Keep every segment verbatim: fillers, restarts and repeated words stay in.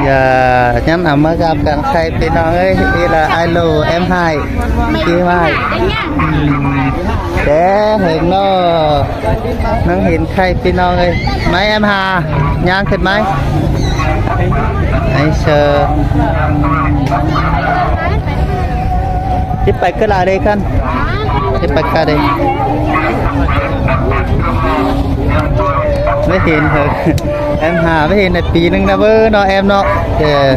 Dú ꞌnhắng ꞌmá ꞌgặp căn khay ꞌpi ꞌnọng ơi, ꞌnị ꞌla ai ꞌlô em hai, ꞌpi hai. Ừm, đé hên ꞌnớ, ꞌnhắng hên khay ꞌpi ꞌnọng ơi. ꞌMáy em ha, ꞌnhắng khửn ꞌmá. Ai sơ. Chứ pay ꞌcứ lai đê khăn. Chứ pay ꞌcứ đê. Mới hên hả? Em ha, mới hên là ꞌpi ꞌnưng ꞌna bơ ꞌnớ em ꞌnớ. Ờ.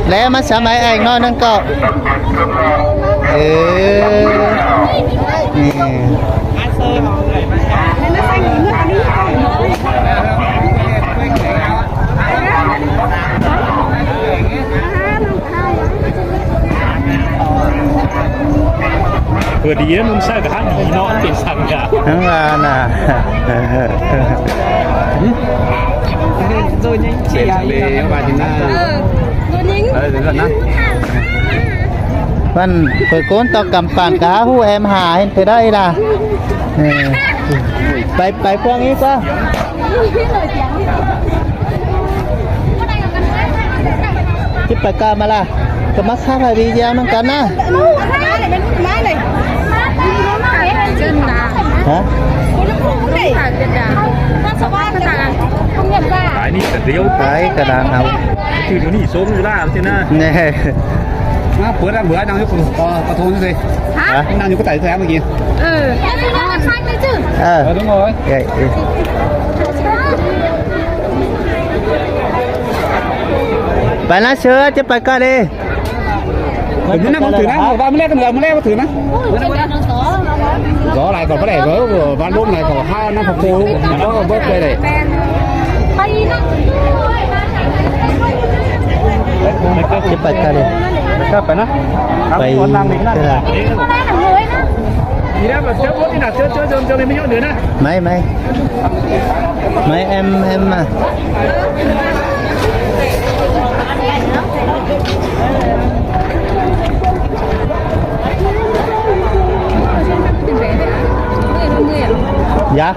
Lé ꞌmá sắm máy ảnh ꞌnớ ꞌnưng ꞌcọ. Ừ. Ừ. Vừa đi á, ꞌnung sa cá đi ꞌnớ, ꞌpến săng cả. Hăng là nà. Rồi nhanh chỉ à. Rồi nhanh. Ờ, rồi nà. Văn, phơi ꞌcốn ꞌtọ cắm pản cá hú em ha hên thế đây là. Ừ. Pay, pay ꞌphuông ꞌnị ꞌcọ. Chứ pay ꞌcọ ꞌmá ꞌla. ꞌCọ ꞌmá khắp hai video ꞌnặn căn ꞌnớ. Hả? Cái này là điêu. Cái cái đang nào. Chứ nó đi xuống như là thế nè. Nè. Nó bữa ăn bữa ăn đang giúp, ờ, có thôn thế. Hả? Đang giúp cái tài sản kia. Ừ. Ờ. Ờ, đúng rồi. Vậy. Pay ꞌnớ sơ, chứ pay ꞌcọ đê. Bữa nay con thử nè, ba mươi lẻ con người, ba mươi lẻ con thử nè. Gió này còn có đẻ vớ, ba lốm này còn hai năm học cô, có bớt đây này. Chứ pay ꞌcọ đê. Pay ꞌcọ đê. Pay ꞌcọ đê. Đi ra mà chớ bố đi nào, chớ, chớ, chớ, chớ, mình mới nhốt được nè. Máy, máy. Máy em, em mà. Dạ.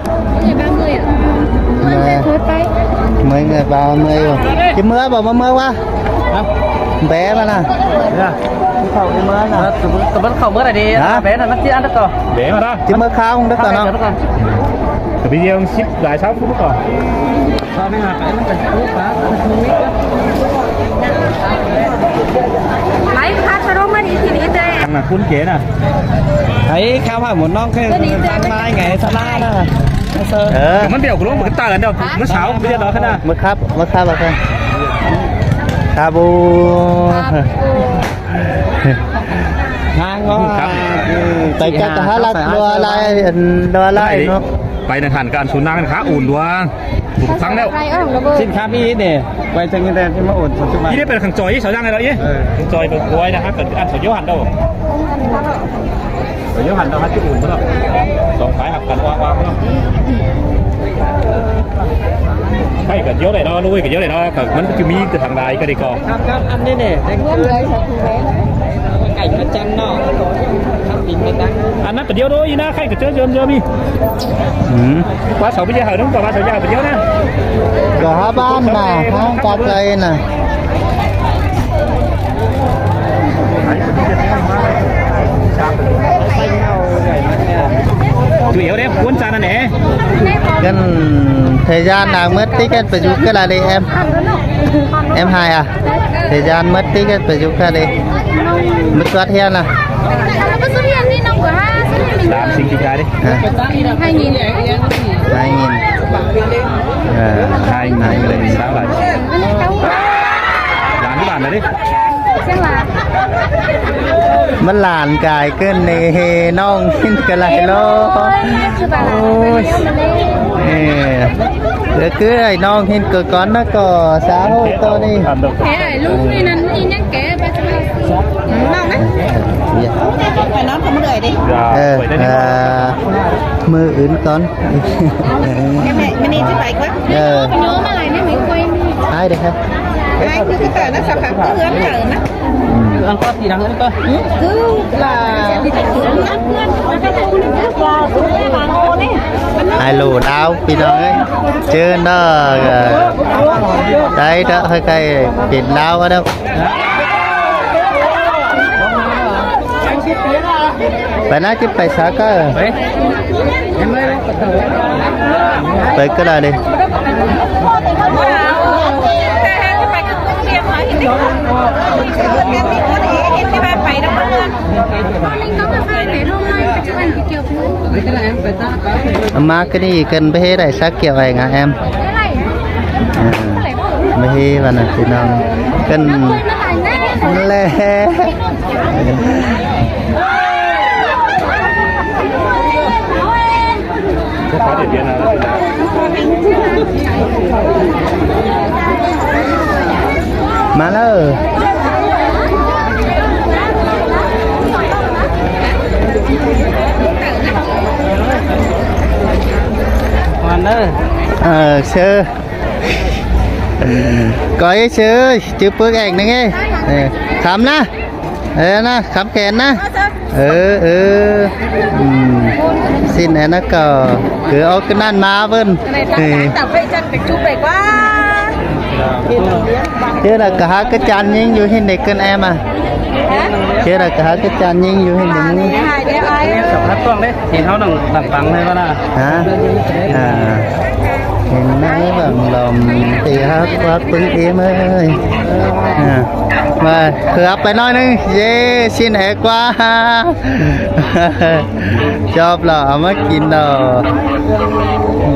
Mười người ba mươi rồi. Chứ mưa bảo mà mưa qua. Hả? Bé mà nè. Dạ. Khẩu đi mưa nè. Tụi, tụi bớt khẩu mưa này đi. Hả? Bé là nó chưa ăn được rồi. Bé mà đó. Chứ mưa khao không được rồi nó. Cái video ship lại sáu phút rồi. Sao mới hạt phải nó phải phút hả? Máy phát cho nó mới đi thì đi đây. Thằng là cuốn chế nè. Thấy khao phải một non cái mai ngày sao la đó. Ờ. Cái món điều của nó một cái tờ đâu, nó sáu không biết đó thế nào. Mưa khắp, mưa khắp là không. Khắp u. Khắp u. Hang ó. Khắp. Pay chắc hả lắc đua lai, đua lai nó. Pay năng hẳn cả ăn số năng khá ổn đua. Đủ thắng đâu. Xin khắp ý nè. Quay cho người ta chứ mà ổn số mà. Ý đấy phải là thằng chòi ý, sáu răng này đó ý. Ừ. Thằng chòi phải quay là hát cần ăn số dấu hẳn đâu. Số dấu hẳn đâu hát chứ ổn đâu. Song phái học cần oang oang đâu. Hay cả dấu này đó, nuôi cả dấu này đó, cả mắn cái mi từ thằng đài cái đi co. Khắp khắp ăn đi nè. Cảnh nó chăn nó. Khắp kính cái tăng. Ăn nắp cái dấu đó ý na, khay cái chớ dơm dơm đi. Ừ. Quá sáu bây giờ hở đúng, quá sáu giờ bây giờ nè. Cả há ban nè, há cà phê nè. Chủ yếu đấy, cuốn ra nè. Gần thời gian đang mất tích, em phải dùng cái là đi em. Em hai à? Thời gian mất tích, em phải dùng cái đi. Mất thoát hiện à? Làm sinh cái đi. Hả? Hai nghìn. Hai nghìn. Ờ, hai nghìn. Hai nghìn. Sao lại? Làm cái bàn này đi. Mắn lan cai ꞌcứn ꞌnị ꞌnọng hên ꞌcọ lai lo. Ôi. Ê. Cứ ꞌnọng hên ꞌcọ cón ꞌnớ ꞌcọ xã hội ꞌtọ ꞌnị. Thế ai lúc ꞌnị ꞌnặn ꞌnị ꞌnhắng kẻ ba. Phải nói không có người đi. Ờ, à, mưa ướn con. Em mẹ, mẹ đi chứ phải quá. Ờ. Nhớ mà lại nên mới quay đi. Ai được hả? Ai, cứ cái tờ nó sao khám cứ ướm tờ nó. Ăn có gì đáng ướm cơ. Cứ là ai lù đáo, ꞌpi ꞌnọng ơi. Chứ nó, ờ, đấy đó, hơi cay, biển đáo đó. Pay ꞌnạ ꞌchí pay sák ꞌcọ. Pay ꞌcọ đảy đi. ꞌMá ꞌcọ đi, ꞌcợn báu ꞌhế đảy sák kiẻo eng a em. Ờ, báu ꞌhế ꞌva ꞌnặn ꞌpi ꞌnọng. ꞌCợn ꞌlẹ. ꞌMá ꞌlớ. Hoàn đó. Ờ, sư. Coi sư, chứ bớt eng ꞌnưng ê. Ờ, khắm ꞌnạ. Ê, ꞌnạ, khắm khen ꞌnạ. Ơ, ơ. Ừ. Xin em ꞌnạ ꞌcọ. Cứ ốc cái ꞌnặn ꞌmá ꞌvơn. Ê. Chứ là cả hai cái chăn nhính dú hên đảy ꞌcợn em à. Chứ là cả hai cái chăn nhính dú hên đảy. Sắp hát tuông đấy. Thì nó đang, đang tăng thôi ꞌva ꞌnạ. Hả? À. Hên ꞌnạ bảng lòng thì hát quá ꞌpứng êm ơi. À. Mà khưa pay ꞌnọi ꞌnưng. Dê, xin é ꞌquá. Chóp lỏ, ꞌmá kin lỏ. Ừ.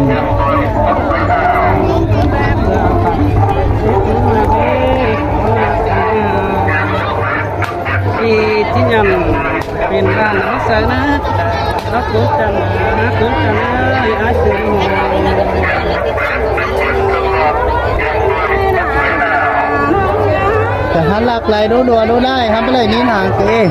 Ê, ꞌchí nhẳn pên ꞌva ꞌnặn ꞌmá saư ꞌnạ. Hák cốn chăn, hák cốn chăn ơi, ái sướng hô. Cả hát lắc lai đu đua đu đai, hăm báu đảy ꞌnhính hang kê.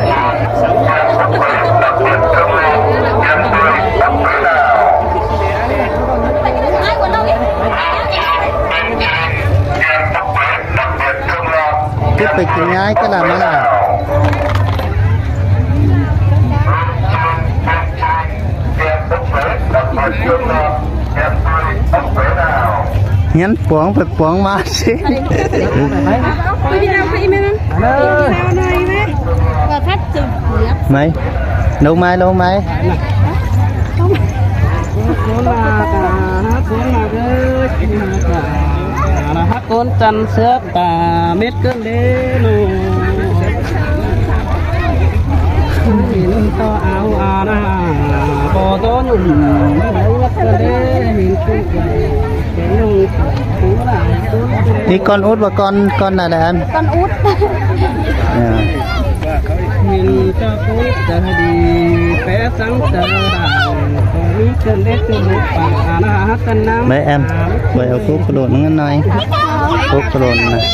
Cứ phải cứ nhái cái làm nó nào. Hiến puống phải puống mà chứ. Mày, lâu mai, lâu mai. Cốn chăn sớp tả mết cơn đế nô. Nhìn to áo à na, bò gió nhủm, lấy ngất cơn đế, nhìn tui quẩy, cái nông cú là cú. Đi con út và con, con là đàn. Con út. Dạ. Nhìn cho cú trở đi, bé trắng trở đàn, có lý cơn đế cơn đế, à na, hát cơn nắng. Đấy em, vậy ở cú có đồn ngân nói. Cú có đồn này.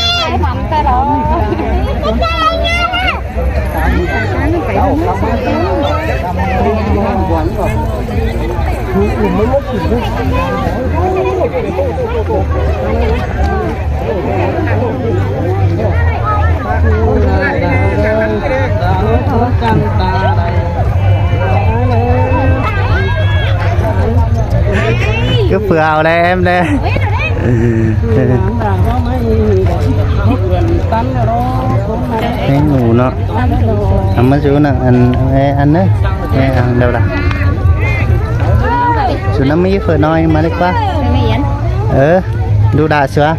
Cứ phường ao đây em đây. Cái ngủ nó. Ăn mất chú nặng ăn, ăn đấy. Ăn đâu là. Chú năm mươi phở nói mà đi qua. Ờ, đu đà xưa.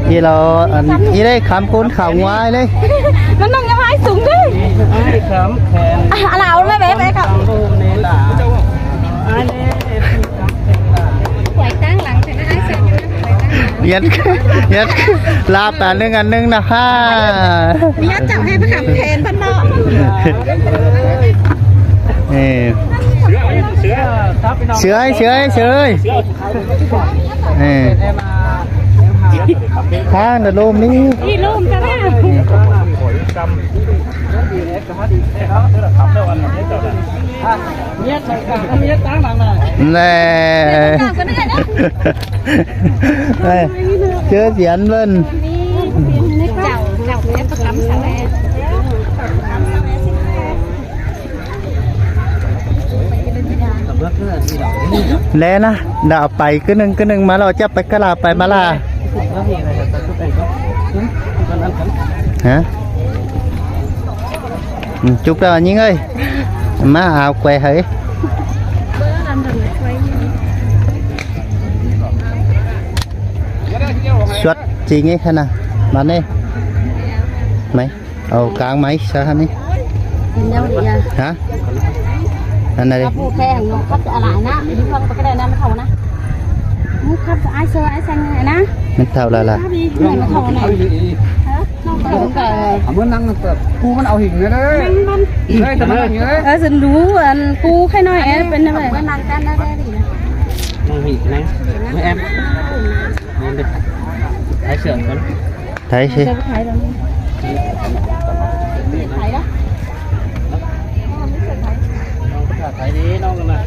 Đi lo, ăn, đi đây khám cốn khảo ngoại đây. Nó nông em hái súng đi. Ai khám khen. À, là ôn với bé bé cậu. Ai nê, em khám khen là. Quay tang lăng thì nó hái súng. เย็ด เย็ด ลาบอันหนึ่ง อันหนึ่งนะฮ่า เย็ดจับให้พระคำแทนบ้านนอก เออ เสือ เสือ เสือ เออ ทางเดินลมนี่ นี่ลมกันแล้ว แน่ เจอเสียนเพิ่น แล้วนะ เดี๋ยวเอาไปกึ่งหนึ่ง กึ่งหนึ่งมา เราจะไปกะลาไปมาลา ฮะ อืม จุกแล้วยิงเอ้ย มาเอาแกว่ให้ สวดจริงไงคะนะ มาเนี่ย ไหม เอากลางไหมซะนี่ กินแล้วดีอ่ะ ฮะ อันไหน ครับ ผู้แข่งเนาะ ครับ อะไรนะ มีความปกตินะ ไม่เท่านะ มุกครับ ไอ้เซอร์ ไอ้แซงไงนะ มันเท่าไรล่ะ ครับ ดี ไม่เท่าไหน ฮะ น้องเท่ากัน เอามือนั่งแต่กูมันเอาหินเลยนะ นั่งมัน เฮ้ย แต่มันเอาหินเลย เออ ฉันรู้ อันกูแค่น้อยแอบเป็นอะไร มือนั่งกันได้ ได้ดีนะ นั่งหินนะ ไม่แอบ ไอ้เสือมัน ไทยสิ ไทยแล้ว ไทยแล้ว น้องก็ถ่ายดี น้องกันนะ